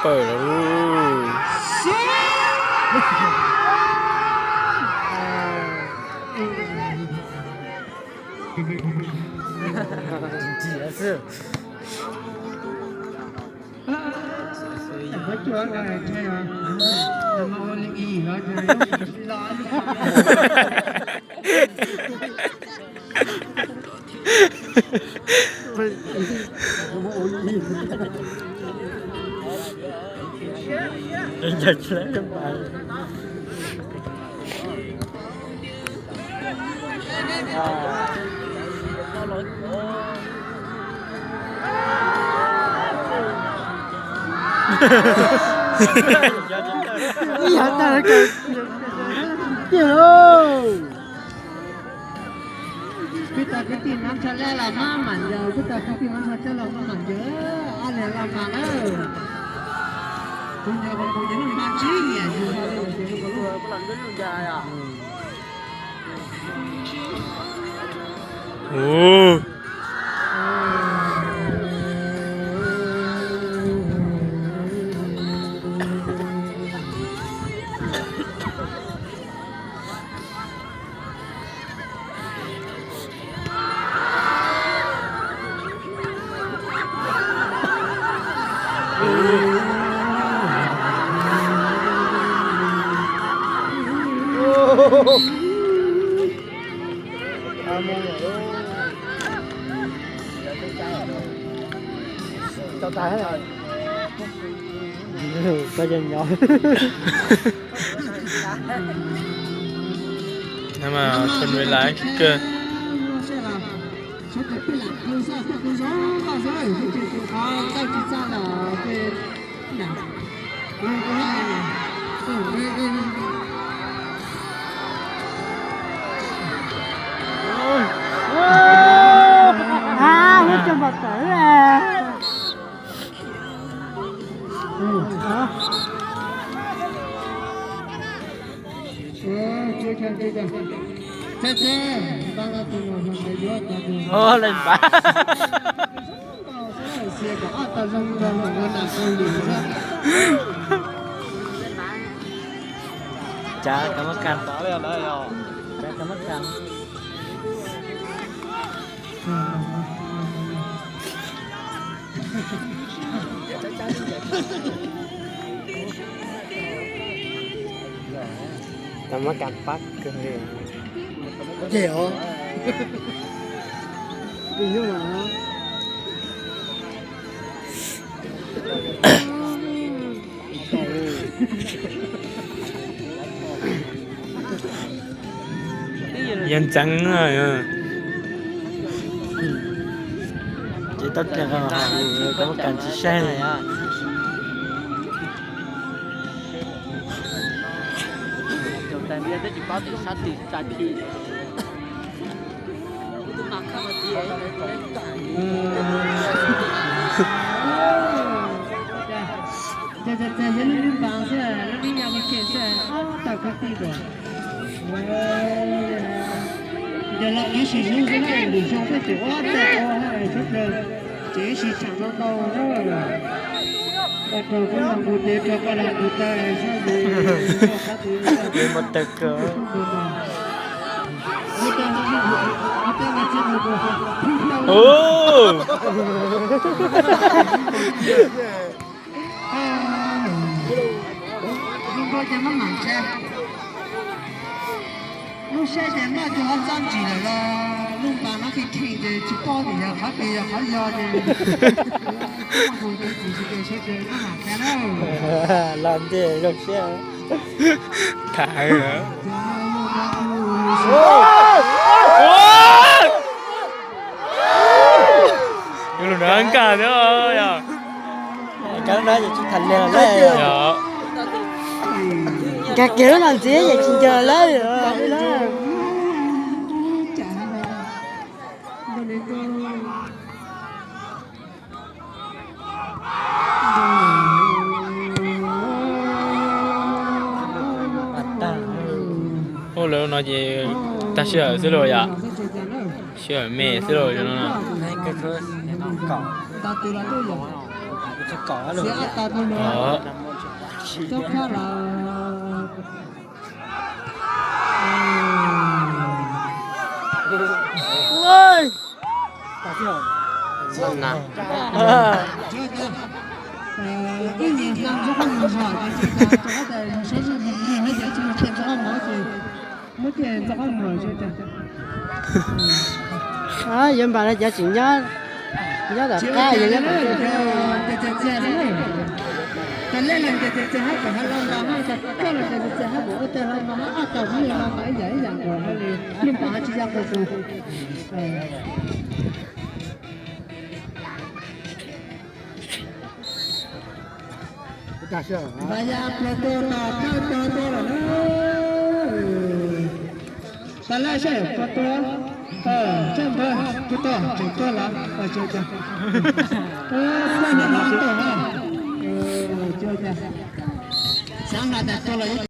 Pawg lawm. Kwv tas kwv tij neej tsa laj los maj mam ncaws, kwv tas kwv tij neej tsa laj los maj mam ncaws, ob leeg los mas na. Kuv ncaws kuv ces neeg npaj tsib niam yus. Koj nyob. Thon ve laiv kawg. Leej npab. Cav kab mab kas, cav kab mab kas. Kab mab kas pab kawg li. Ces os. Yog ntxeev, ces tau tias kab mab kas tsis saib li. Ces lub npab xwb, lub npab yog ua ke xwb, ob tawm kwv tij tuaj. Ces los kwv sim hlub xwb na, lwm xyoo thiaj tseem ua tawm ua sawv daws, ces ib sim tshaam no ntau na. Koj rau kuv los kuv tes, rau koj los kuv taw, sab ntawd. Lub npab ces maj mam tsa, lub sab ces noj cov hov txob ntsim lawm los lub npab no khi khi ces tsis paub tias yog qhov pem yog qhov yog ces. Los ntej zoo siab. Tham. Lub no nkag thiab yog. Nkag no ces tsis tham li lawm. Nkag kiag lub no ntxiv ces tsis nco lawm. Ua lawm no ces tag sij hawm xwb lauj yom. Sij hawm me xwb lauj no. Xiav tau tus no, tub phab los. Ib nyuag hla ntxuav qhov muag zog, rau qhov tias saib zoo li no ces tsis mus thiaj ntxuav qhov muag ces muab thiaj ntxuav qhov muag zoo cas. Yuav npam no cov tseem nyob, nyob tom qab yog nyob tom. Txias txias, tas lej los ces txias txias hab kom hab los npam hab, tas koj los ces txias txias hab kom ua tag los npam hab, ob tog muab los npam ib yam ib yam nkaus hab li, yeej npam hab tsis yog qus qus. Npam ya pluag tuaj tog kawg tuag tuaj lawm na. Tas lej seb puas tuag, tsaj npawg puas tuag tseem tuag los tsis tuag. Tuag no no tuag na. Xav hais tias tuag los yeej